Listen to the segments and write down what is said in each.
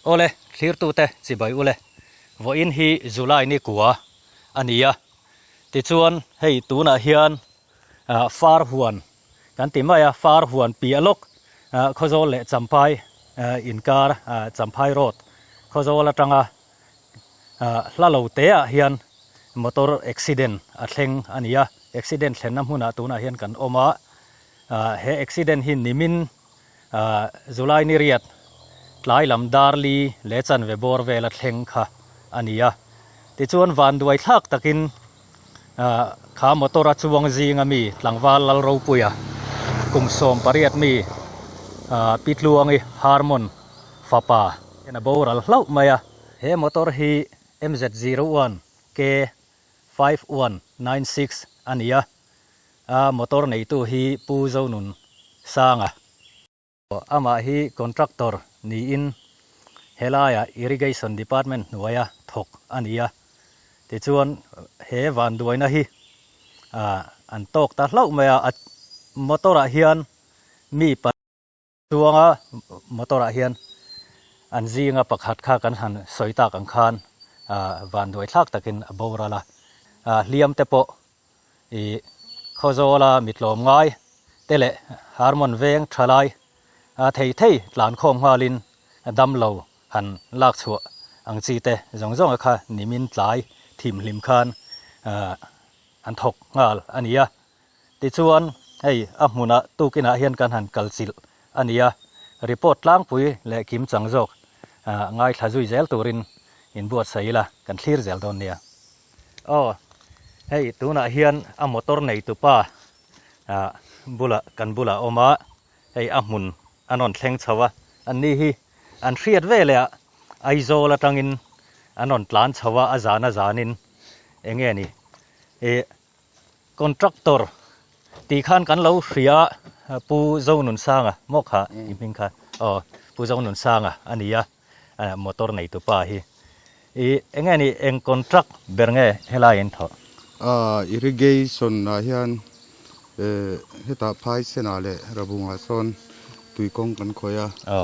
Awle, thlirtute chibai ule, vawiin hi July ni kua a ni a, tichuan hei tunah hian far huan kan ti mai a, far huan piah lawk Khawzawl leh Champhai inkar Champhai road Khawzawl atanga hla lo te ah hian motor accident a thleng a ni a, accident thlenna hmunah tunah hian kan awm a, he accident hi nimin July ni riat tlai lam dar li leh chanve bawr vela thleng kha a ni a, tichuan vanduai thlak takin kha motor a chuang zinga mi tlangval Lalropuia kum 18 mi Pitluangi Harmon fapa hian a boral hlauh mai a. He motor hi MZ01 K 5196 a ni a, a motor neitu hi Pu Zonun Sanga. Amah hi contractor niin helaiah Irrigation Department hnuaia thawk a ni a, tichuan he vanduaina hi an tawk ta hlauh mai a, a motor ah hian mi Chuanga motor ah hian an zinga pakhat kha kan han sawi tak ang khan vanduai thlak takin a boral a, hliam te pawh ih Khawzawla mitlawm ngai te leh Harmon veng tha lai thei thei tlan khawm nghalin damlo han lak chhuah ang chi te zawng zawng a kha nimin tlai thim hlim khan an thawk nghal a ni a. Tichuan, hei a hmunah tukinah hian kan han kal chilh a ni a, report tlangpui leh kim chang zawk ngaithla zui zel turin inbuatsaih ila kan thlir zel dawn nia. Aw, hei tunah hian a motor neitupa bulah kan bulah a awm a, hei a hmun a rawn thleng chho a, anni hi an hriat veleh ah Aizawl atangin an rawn tlan chho a, a zan a zanin eng nge ni ih Contractor tih khan kan lo hria a Pu Zonunsanga maw kha i hming kha aw Pu Zonunsanga a ni a motor neitu pa hi i eng nge ni eng contract ber nge helai in thawh? Aaa irrigation ah hian hetah Phaisena leh Rabungah sawn tui kawng kan khawih a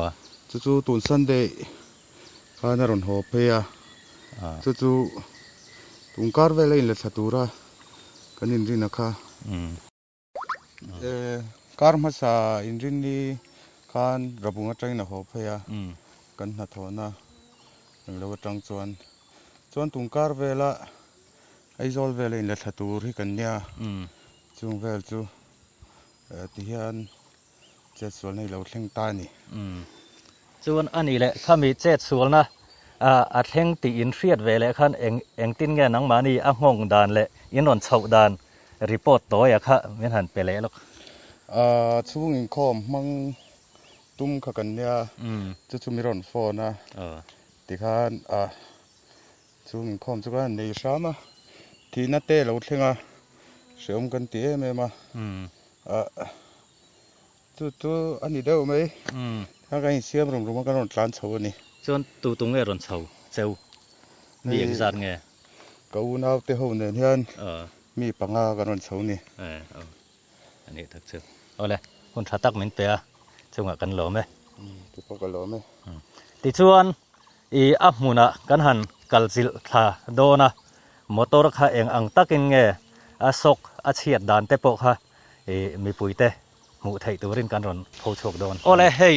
chu chu tun Sunday khan a rawn haw phei a chu chu tun kar vel a inla thla tura kan inrin a kha kar hmasa inrin ni khan Rabung atangin a haw phei a kan hnathawhna englo atang chuan chuan tun kar vela Aizawl vel a inla thla tur hi kan nia chung vel chu tihian Chet sualna i lo thleng ta a ni. Umm. Chuan a ni leh khami chet sualna a thleng tih in hriat ve leh khan eng engtin nge nangmahni a nghawng dan leh in rawn chhoh dan report tawia kha min han pe leh lawk. A chhung inkhawm hmang tum kha kan nia, chu chu mi rawn phone a, tikhan a chhung inkhawm chu kan han nei hram a, thihna te a lo thleng a, hrehawm kan ti em em a. Ah chu chu a ni deuh mai kha kan insiam rum rum a kan rawn tlan chho a ni. Chuan tu tu nge rawn chho cheu mi engzat nge? Ka unau te ho nen hian mi panga kan rawn chho ni. A nih tak chu. Awle hun tha tak min pe a chungah kan lawm e. Ti pawh ka lawm e. Tichuan i a hmunah kan han kal chilh thla dawn a, motor kha eng ang takin nge a sawk a chhiat dan te pawh kha i mipuite hmuh theih turin kan rawn pho chhuak dawn. Awle hei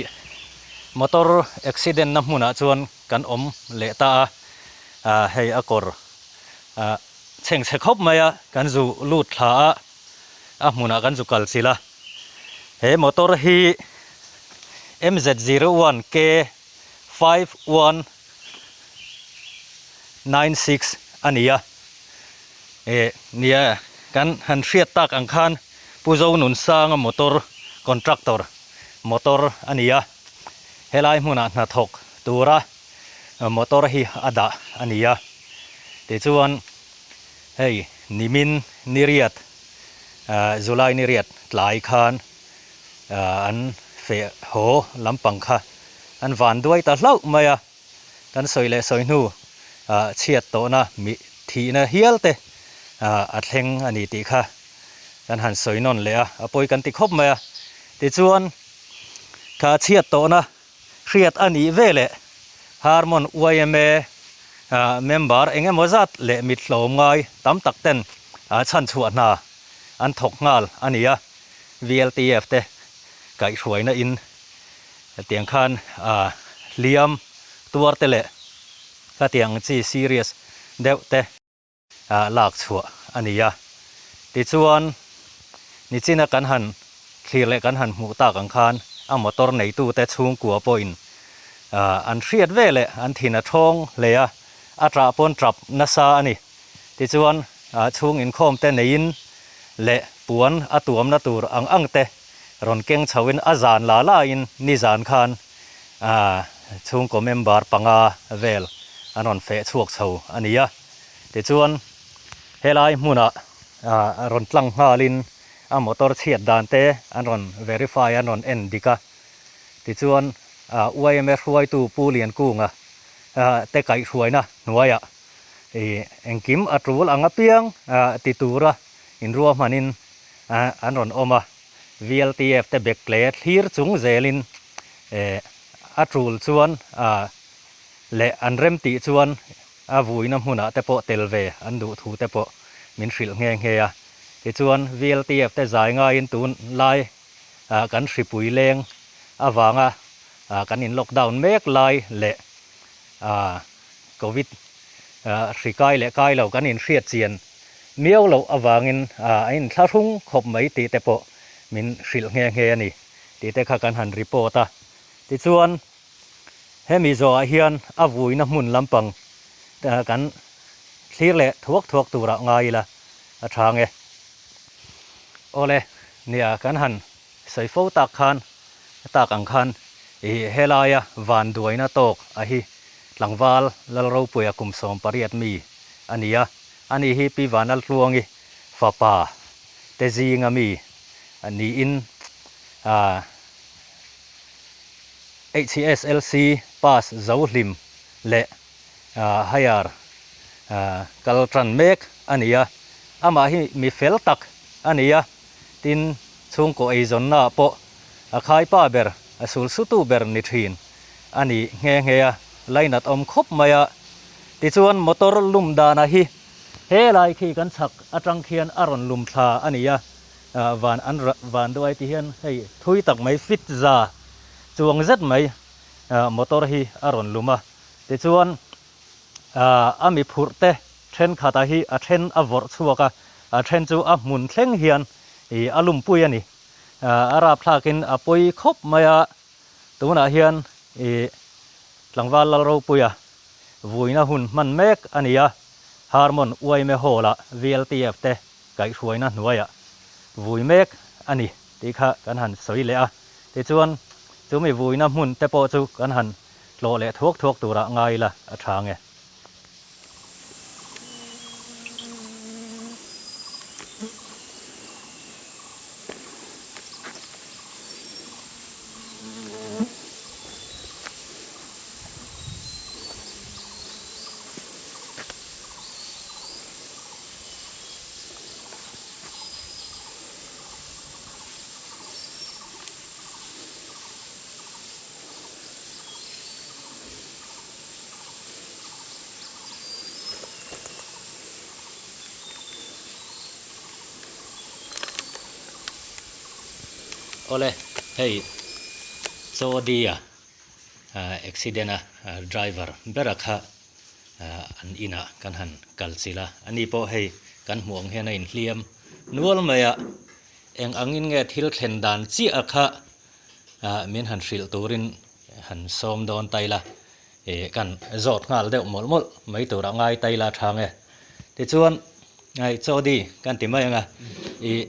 motor accident na hmunah chuan kan awm leh ta a, hei a kawr chhengchhe khawp mai a, kan zu lut thla a, a hmunah kan zu kal chilh a, he motor hi MZ01 K 5196 a ni a, eh nia kan han hriat tak ang khan Pu Zonunsanga motor contractor motor a ni a, helai hmunah hnathawk tura motor hi a dah a ni a, tichuan hei nimin niriat July niriat tlai khan an feh haw lampang kha an van duai ta hlauh mai a, kan sawi leh sawi hnu chhiat tawhna mi thihna hial te a thleng a ni tih kha kan han sawi nawn leh a, a pawi kan ti khawp mai a. Tichuan kha chhiat tawhna hriat a nih ve leh Harmon yma member eng emaw zat leh mit hlawm ngai tam tak ten chhanchhuah hna an thawk nghal a ni a, VLTF te kaihhruaina in tiang khan hliam tuar te leh khatiang chi serious deuh te lak chhuah a ni a. Tichuan, nichina kan han thlir leh kan han hmuh tak ang khan a motor neitute chhungkua pawhin an hriat ve leh an thin a thawng hle a, a tah pawn tap nasa a ni. Tichuan, chhung inkhawmte neiin leh puan a tuamna tur ang ang te rawn keng chhoin a zan la lain nizan khan chhungkaw member panga vel an rawn feh chhuak chho a ni a. Tichuan, helai hmunah rawn tlang nghalin a motor chhiat dan te an rawn verify an rawn en dik a. Tichuan, yma hruaitu Pu Liankunga te kaihhruaina hnuaiah engkim a tul ang apiang ti tura inruahmanin an rawn awm a. VLTF te bek hle thlir chung zelin a tul chuan leh an rem tih chuan a vuina hmunah te pawh tel ve an duh thu te pawh min hrilh nghe nghe a. Tichuan VLTF te zai ngaiin tun lai kan hripui leng avanga kan in lockdown mek lai leh Covid hri kai leh kai lo kan inhriat chian miau loh avangin a inthlahrung khawp mai tih te pawh min hrilh nghe nghe a ni tih te kha kan han report a. Tichuan hemi zawhah hian a vuina hmun lampang kan thlir leh thuak thuak turah ngai ila a tha nge. Awle, nia kan han sawi fo tak khan tak ang khan i helaia van duaina tawk a hi tlangval Lalropuia kum 18 mi a ni a, ani hi Pi Vanlaltluangi fapa te zinga mi niin HSLC pass zo hlim leh higher kal tan mek a ni a, amah hi mi fel tak a ni a, tin chhungkaw eizawnna ah pawh a khaipa ber, a sulsutu ber ni thin a ni nghe nghe a, lainat awm khawp mai a. Tichuan motor lum dana hi helai khi kan chhak atang khian a rawn lum thla a ni a, van an van duai ti hian hei thui tak mai fit za chuang zet mai motor hi a rawn lum a. Tichuan a mi phurh te thenkhat a hi a then a vawrh chhuak a, a then chu a hmun thleng hian ih a lumpui a ni. A rapthlakin a pawi khawp mai a, tunah hian ih tlangval Lalropuia vuina hun hman mek a ni a, Harmon Uaime Hall-ah VLTF te kaihhruaina hnuaiah vui mek a ni tih kha kan han sawi leh a. Tichuan chumi vuina hmun te pawh chu kan han tlawh leh thuak thuak turah ngai ila a tha nge. Awle hei Chawdia accident a driver bera kha an inah kan han kal chilh a ani pawh hei kan hmuh ang hian a inhliam nual mai a eng angin nge thil thlen dan chiah kha min han hrilh turin han sawm dawn ta ila ih kan zawt nghal deuh mawlh mawlh mai turah ngai ta ila tha nge tichuan hei chawdi kan ti mai ang a ih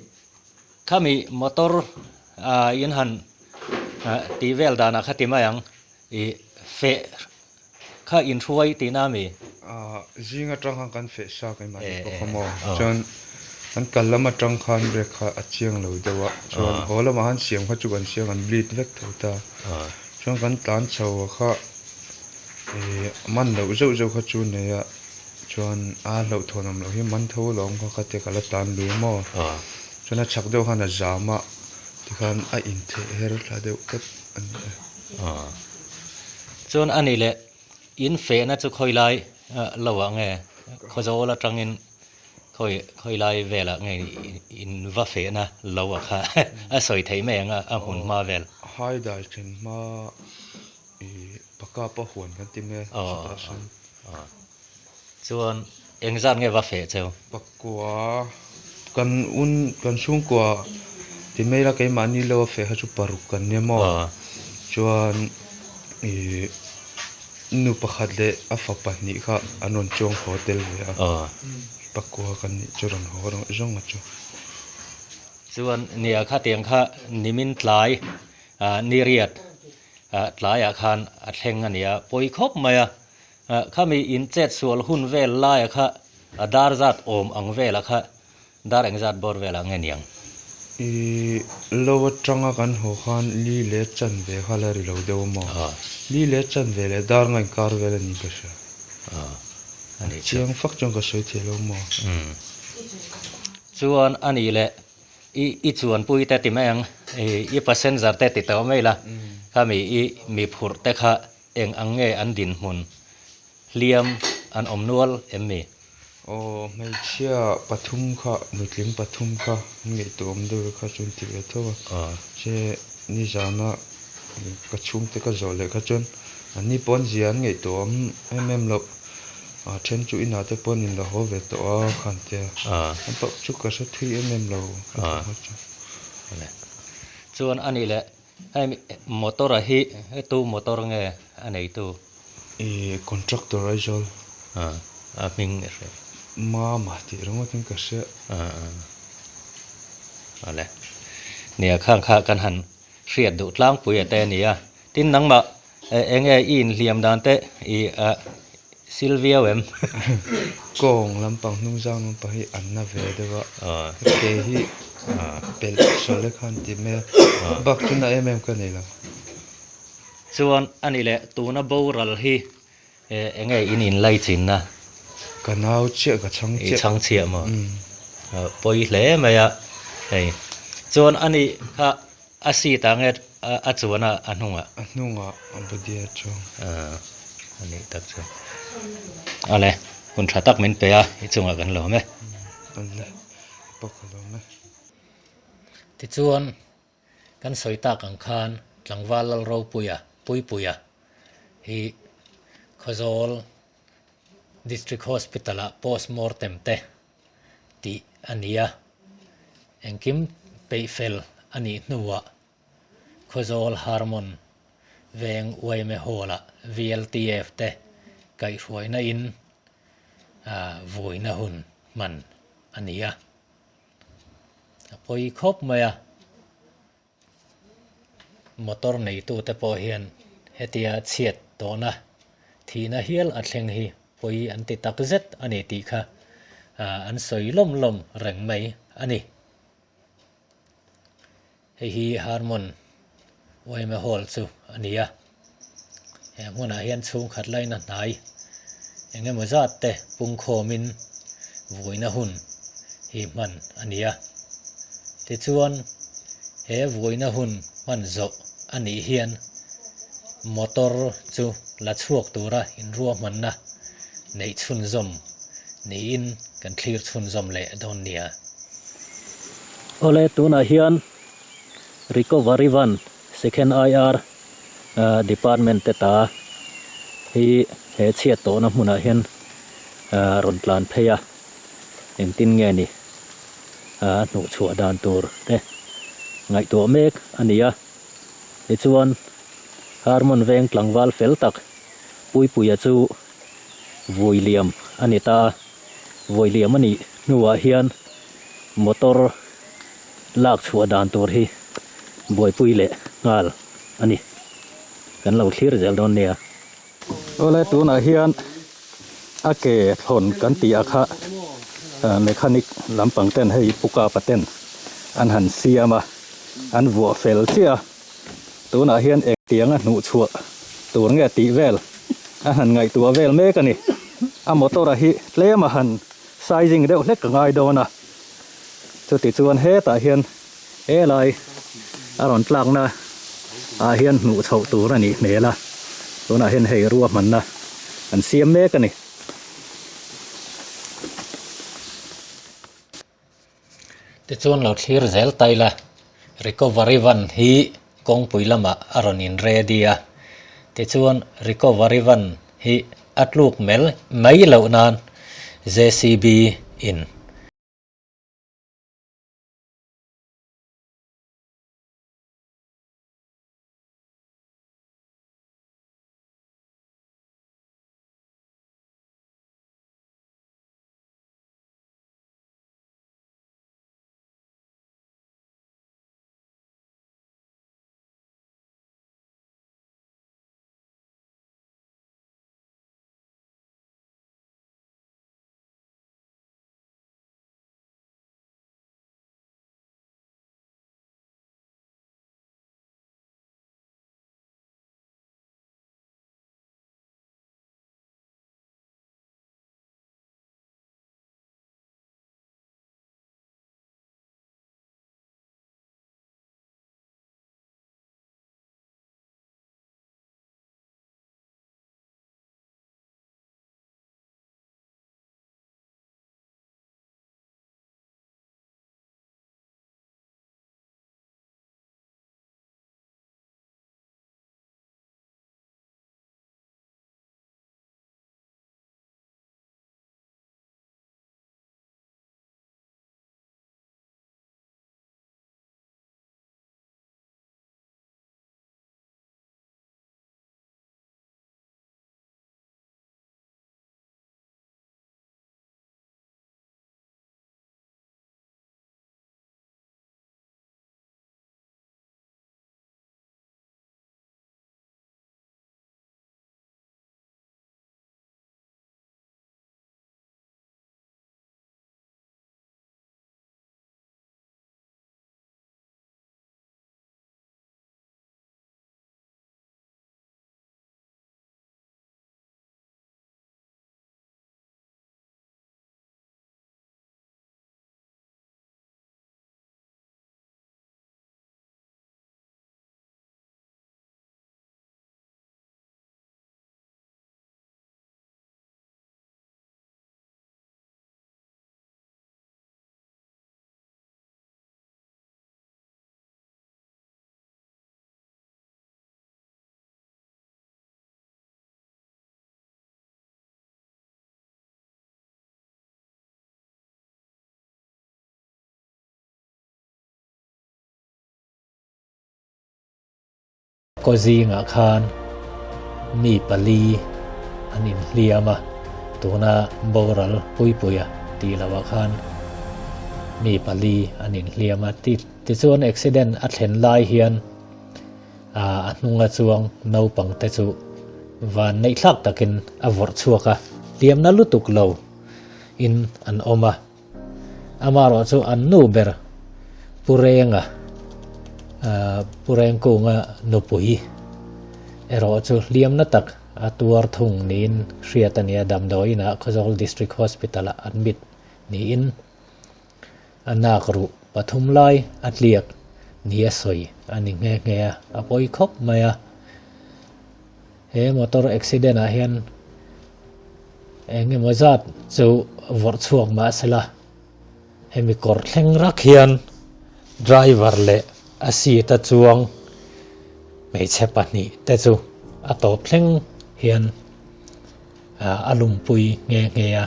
khami motor ah in han tih vel danah kha ti mai ang ih feh kha inhruai tihna a mi? Zing atang khan kan feh sa keimah ni bawk a maw? Chuan kan kal lam atang khan brake kha a chiang lo deuh a, chuan haw lamah khan siam kha chu kan siam kan bleed vek tho ta. Chuan kan tlan chho a kha ih man loh zeuh zeuh kha chu nei a, chuan a hlauhthawn awm loh hi man tho alawm kha kha te ka la tlan lui maw? Chuan a chhak deuh khan a zam a, tikhan a intheh her thla deuh tlat a ni e. Chuan a nih leh. In fehna chu khawi lai lo ah nge Khawzawl atangin khawi khawi lai velah nge in va fehna lo ah kha a sawi theih mai ang a a hmun hma vel. Haidai then hma i pakapa huan kan ti mai a chutah sawn. Chuan engzat nge va feh cheu? Pakua kan un kan chhungkua ti mai ila keimahni lo a feh kha chu paruk kan nia maw? Chuan ih nu pakhat leh a fa pahnih kha an rawn chuang haw tel ve a, pakua kan nih chu rawn haw zawng a chu. Chuan nia khatiang kha nimin tlai niriat tlaiah khan a thleng a nia pawi khawp mai a. Khami in chet sual hun vel laia kha a dar zat awm ang vela kha dar engzat bawr velah nge niang? I lo atanga kan haw khan li leh chanve kha la ri lo deuh a maw? Li leh chanve leh dar nga inkar vel a ni ka hria. A nih chu. Chiang fak chuan ka sawi thei lo maw? Chuan a nih leh I i chuanpui te ti mai ang, i passenger te ti tawh mai la, khami i mi phurh te kha Eng ang nge an dinhmun hliam an awm nual em mi? Aw, hmeichhia pathum kha, nutling pathum kha an ngaihtuah awm deuh kha chuan ti ve tho a. Che nizana ka chhungte ka zawh leh kha chuan anni pawh an zia an ngaihtuah awm em em loh. A then chu inah te pawh an inla haw ve tawh a khan tia. An pawh chu ka hre thui em em lo kha chu. Chuan anih leh Hei motor a hi tu motor nge a neitu? I contractor Aizawl. A hming i hria. Mama tih ringawt in ka hria. Awle. Nia khang kha kan han hriat duh tlangpui a te ania. Tin nangmah enge i inhliam dan te i sil viau em? Kawng lampang hnung zang lampang hi an na ve deuh a, ka ke hi pelh sawl e khan ti mai a, bak chu na em em ka nei lo. Chuan a ni leh tuna boral hi enge in inlaichinna? Ka nau chiah ka chhang chiah. I chhang chiah maw? Pawi hle mai a hei. Chuan a ni kha A seat ah nge a chuan a a hnungah? A hnungah a body a chuang. A nih tak chu. Ale, hun tha tak min pe a, i chungah kan lawm e. Ale, pawh ka lawm e. Tichuan, kan sawi tak ang khan tlangval Lalropuia, Puipuia, hi Khawzawl District Hospital-ah post mortem te tih a ni a, engkim peih fel a nih hnuah Khawzawl Harmon veng Uaime Hall-ah VLTF te kaihhruaina in vuina hun hman a ni a, a pawi khawp mai a. Motor neitute pawh hian hetia chhiat tawhna thihna hial a thleng hi pawi an ti tak zet a ni tih kha an sawi lawm lawm reng mai a ni. Hei hi Harmon Uaime Hall chu a ni a, he hmunah hian chhungkhat laina hnai eng emaw zat te pungkhawmin vuina hun hi hman a ni a. Tichuan, he vuina hun hman zawh a nih hian motor chu la chhuak tura inruahmanna neih chhunzawm niin kan thlir chhunzawm leh dawn nia. Awle, tunah hian Recovery Van Second IR Department te ta hi he chhiat tawhna hmunah hian rawn tlan phei a, engtin nge ni a hnuhchhuah dan tur te ngaihtuah mek a ni a. Tichuan Harmon veng tlangval fel tak Puipuia chu vui liam a ni ta a, vui liam a nih hnuah hian motor lak chhuah dan tur hi buaipui leh nghal a ni. Kan lo thlir zel dawn nia. Awle tunah hian a ke thlawn kan tih a kha mechanic lampang ten hei puka paten an han siam a, an vuah fel chiah a. Tunah hian engtiang a hnuh chhuah tur nge tih vel a han ngaihtuah vel mek a ni. A motor a hi tlem a han sizing deuh hlek ka ngai dawn a. Chuti chuan hetah hian helai a rawn tlakna ah hian hnuh chhoh tur a nih hmel a, tunah hian hei ruahmanna. an siam mek a ni. Tichuan lo thlir zel ta ila, recovery van hi kawngpui lamah a rawn in ready a, tichuan recovery van hi a tluk mel mai loh nan JCB in. Kaw zingah khan mi pali an inhliam a, tuna boral Puipuia tih lohah khan mi pali an inhliam a. Tichuan accident a thlen lai hian a hnunga chuang naupang te chu van neihthlak takin a vawrh chhuak a, hliamna lutuk lo in an awm a. Amaherawh chu an nu ber Pu Renga, Pu Rengkunga nupui erawh chu hliamna tak a tuar thung niin hriat a ni a, damdawiinah Khawzawl District Hospital-ah admit niin a nak ruh pathum lai a tliak nia sawi a ni nghe nghe a, a pawi khawp mai a. He motor accident ah hian eng emaw zat chu vawrh chhuak mah sela hemi kawr thleng rak hian driver leh a seat a chuang hmeichhe pahnih te chu a tawp thleng hian a lumpui nghe nghe a.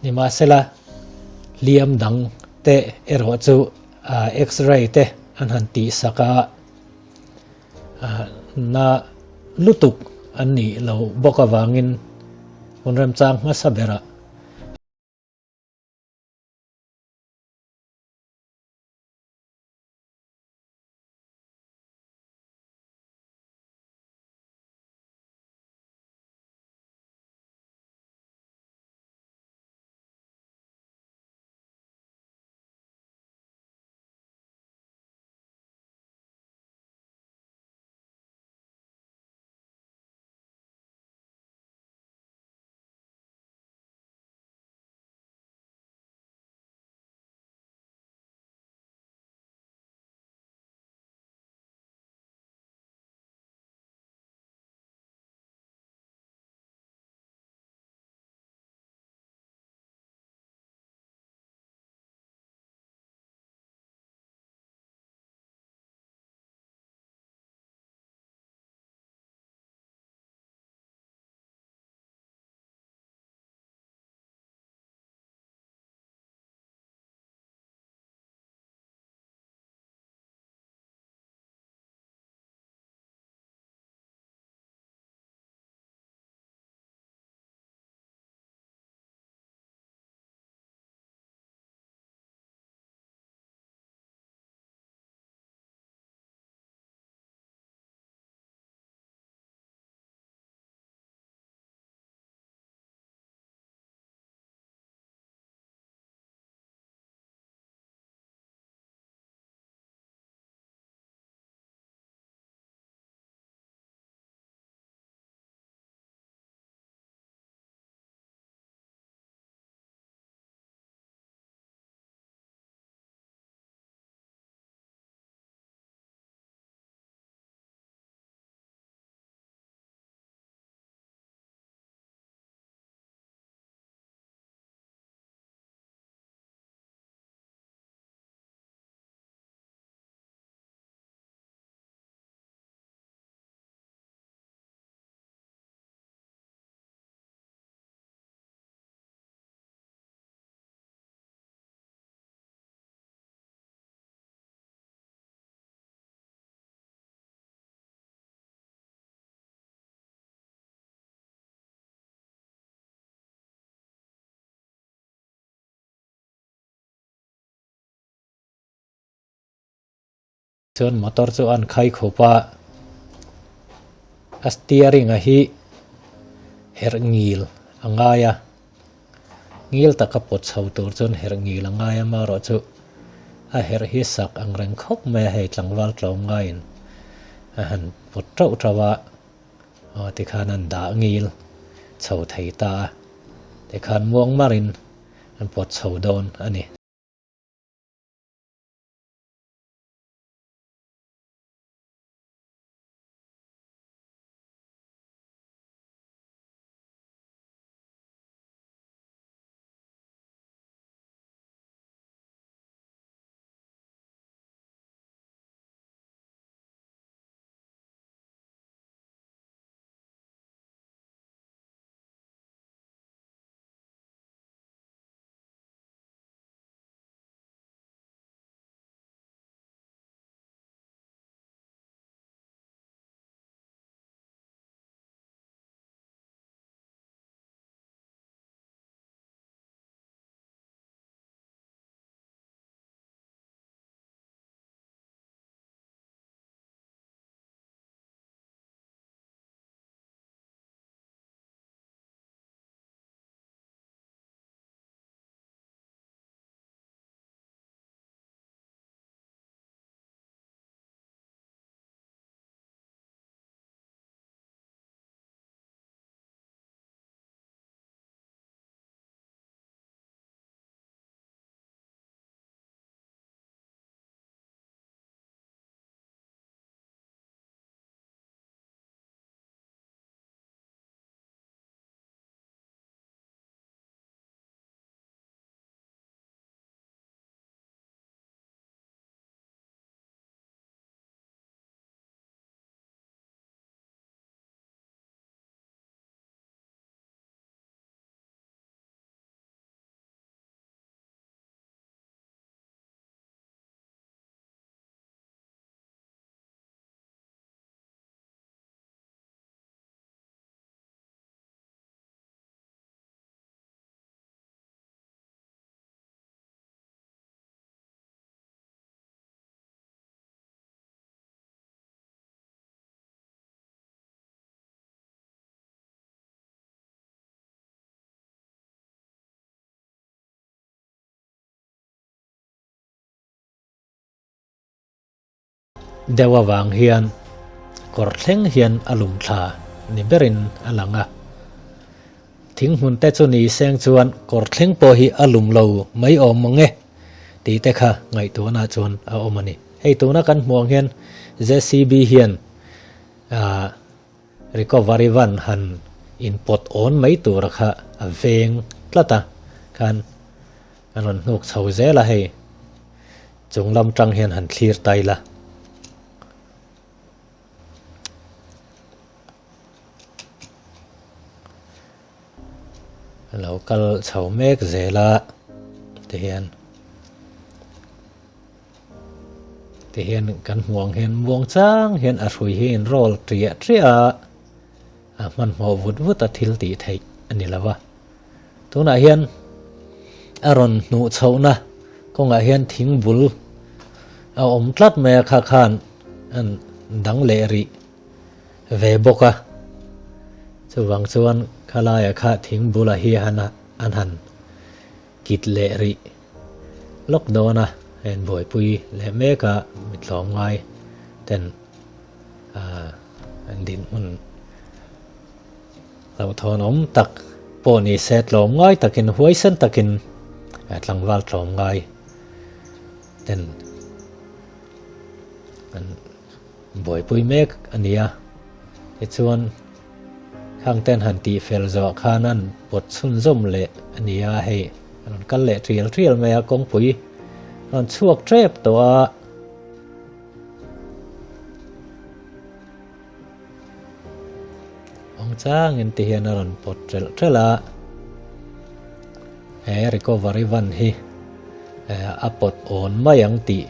Nimahsela hliam dang te erawh chu x-ray te an han tihsak a. Na lutuk an nih lo bawk avangin hun remchang hmasa berah. Chuan motor chu an khai khup a, a steering a hi herh ngil a ngai a, ngil taka pawt chho tur chuan herh ngil a ngai a marawh chu a herh hi sak ang reng khawp mai a hei tlangval tlawm ngaiin a han pawt tauh tauh a, aw tikhan an dah ngil chho thei ta a, tikhan muang marin an pawt chho dawn a ni. Deuh avang hian kawr thleng hian a lum thla ni berin a lang a. Thing hmun te chu ni seng chuan kawr thleng pawh hi a lum lo mai awm mang e tih te kha ngaihtuahna chuan a awm a ni. Hei tuna kan hmuh ang hian JCB hian ah recovery van han inpawt awn mai tura kha a veng tlat a khan a rawn hnuk chho zel a hei. Chung lam tang hian han thlir ta ila. A lo kal chho mek zel a ti hian ti hian kan hmuh ang hian muang chang hian a hrui hi in roll triah triah a a hmanhmawh vut vut a thil tih theih a ni lo va. Tunah hian a rawn hnuh chhohna kawngah hian thing bul a awm tlat mai a kha khan an dang leh rih ve bawk a chuvang chuan khalaiah kha thing bula hi an an han kit leh rih lawk dawn a hei an buaipui leh mek a mi tlawm ngai ten ah an dinhmun Hlauhthawn awm tak pawh ni se tlawm ngai takin huaisen takin tlangval tlawm ngai ten an buaipui mek a ni a. Tichuan khang ten han tih fel zawh khan an pawt chhunzawm leh a ni a, hei an rawn kal leh tial tial mai a, kawngpui a rawn chhuak tep tawh a. Awng changin ti hian a rawn pawt ṭelh ṭelh a, he recovery van hi a pawt awn mai ang tih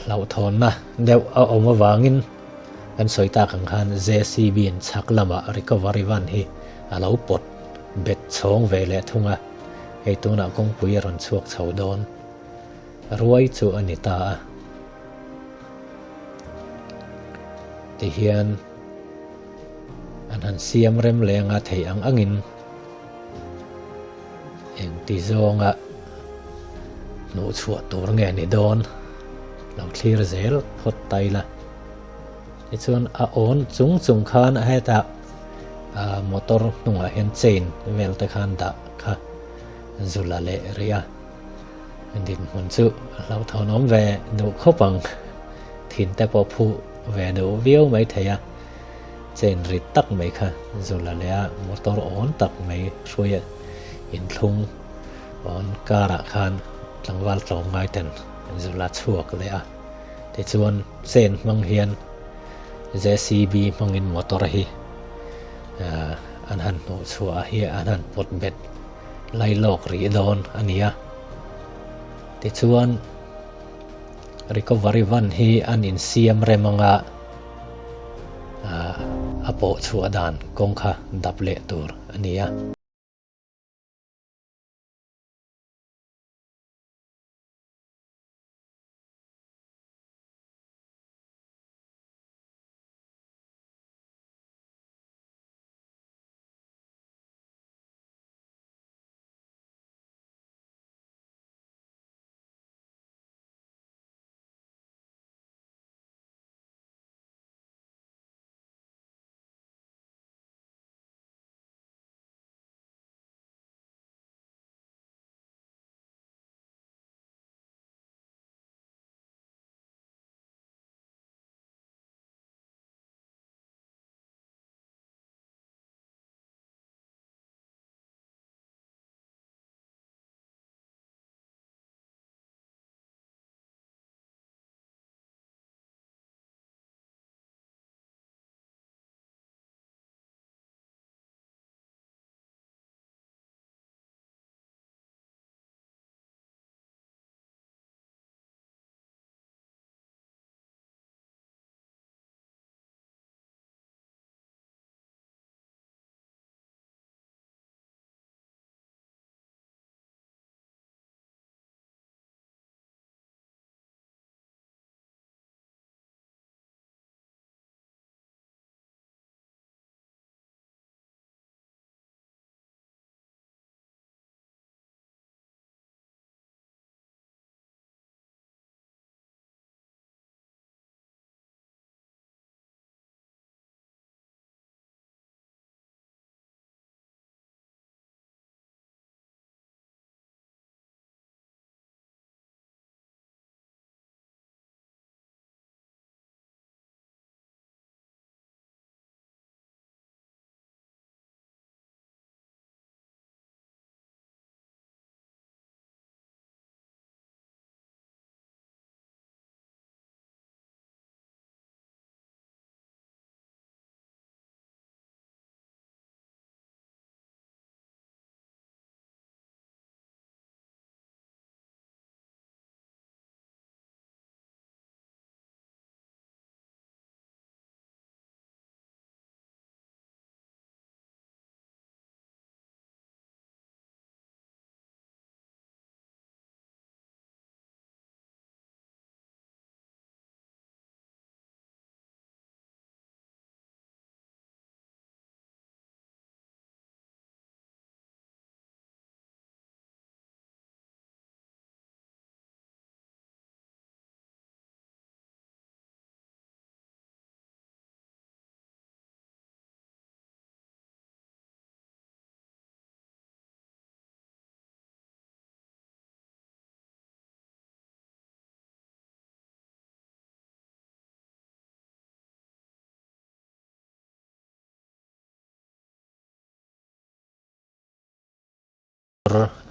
hlauhthawnna deuh a awm avangin kan sawi tak ang khan JCB in chhak lamah recovery van hi a lo pawt bet chhawng ve leh thung a, hei tunah kawngpui a rawn chhuak chho dawn ruai chu a ni ta a. Tihian an han siam rem leh anga theih ang angin engti zawnga hnuh chhuah tur nge ni dawn lo thlir zel phawt ta ila. Tichuan a awn chung chung khan hetah motor hnungah hian chain vel te khan dah kha zula leh rih a. Dinhmun chu hlauhthawn awm ve duh khawp ang. Thin te pawh phu ve duh viau mai thei a. Chain rit tak mai kha zula leh a motor awn tak mai hruai a inthlung awn karah khan tlangval tlawmngai ten zula chhuak leh a. Tichuan chain hmang hian JCB hmangin motor hi an han hnuh chhuah hi an han pawt bet lai lawk rih dawn a ni a. Tichuan recovery van hi an insiam rem anga a pawh chhuah dan kawng kha dap leh tur a ni a.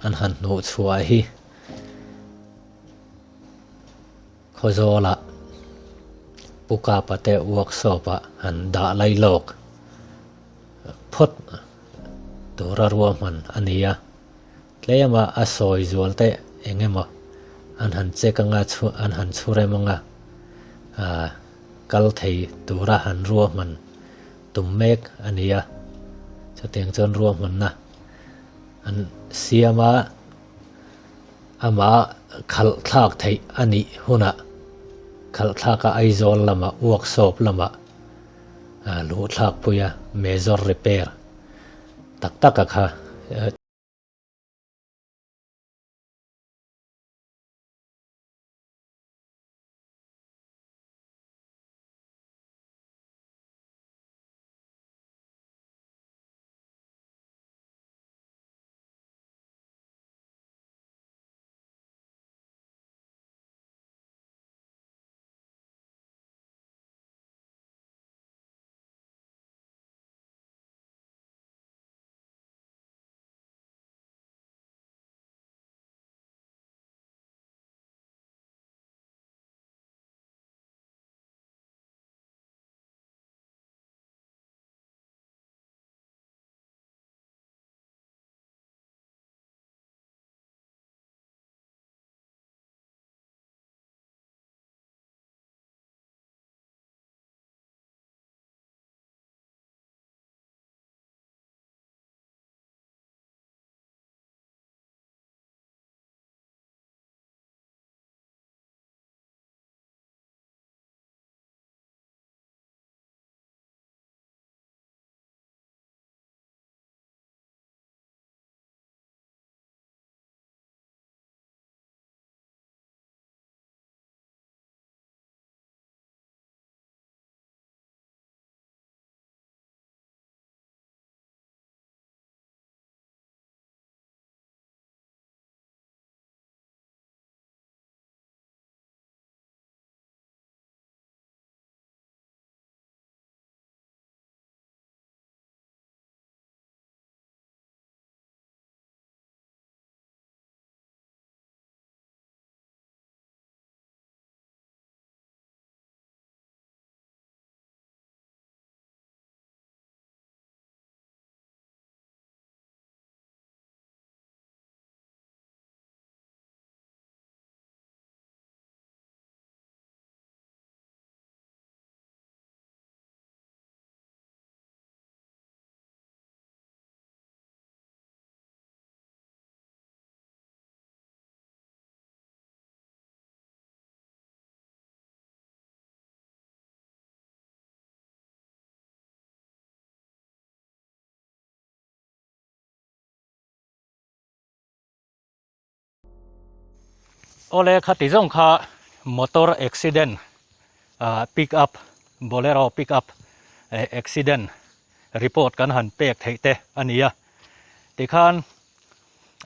An han hnuh chhuah hi Khawzawlah Pu Kapa te workshop ah han dah lai lawk phawt tura ruahman a ni a. Tlema a sawi zual te eng emaw an han check anga an han chhurem anga kal thei tura han ruahman tum mek a ni a. Chutiang chuan ruahmanna an siam a, amah khalh thlak theih a nih hunah khalh thlaka Aizawl lamah workshop lamah. Luh thlak pui a major repair tak tak a kha. Awle khati zawng kha motor accident ah pick up bolero pick up accident report kan han pek theih te a ni a tikhan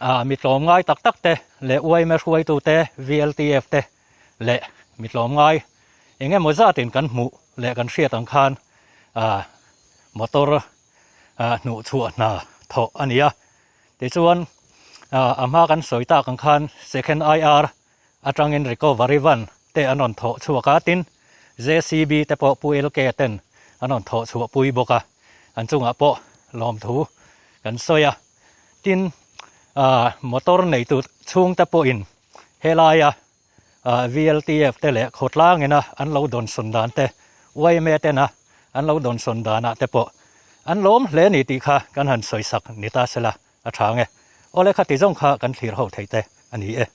ah mi tlawm ngai tak tak te leh uaime hruaitu te VLTF te leh mi tlawm ngai eng emaw zatin kan hmuh leh kan hriat ang khan ah motor ah hnuh chhuah hna thawh a ni a. Tichuan, a hma kan sawi tak ang khan Second IR atangin Recovery Van te an rawn thawh chhuak a, tin JCB te pawh Pu LK ten an rawn thawh chhuah pui bawk a, an chungah pawh lawmthu kan sawi a. Tin, motor neitu chhungte pawhin helaia VLTF te leh khawtlangina an lo dawnsawn dan te, yma tena an lo dawnsawn danah te pawh an lawm hle ni tih kha kan han sawisak ni ta sela a tha nge. Awle khati zawng kha kan thlir ho thei te a ni e.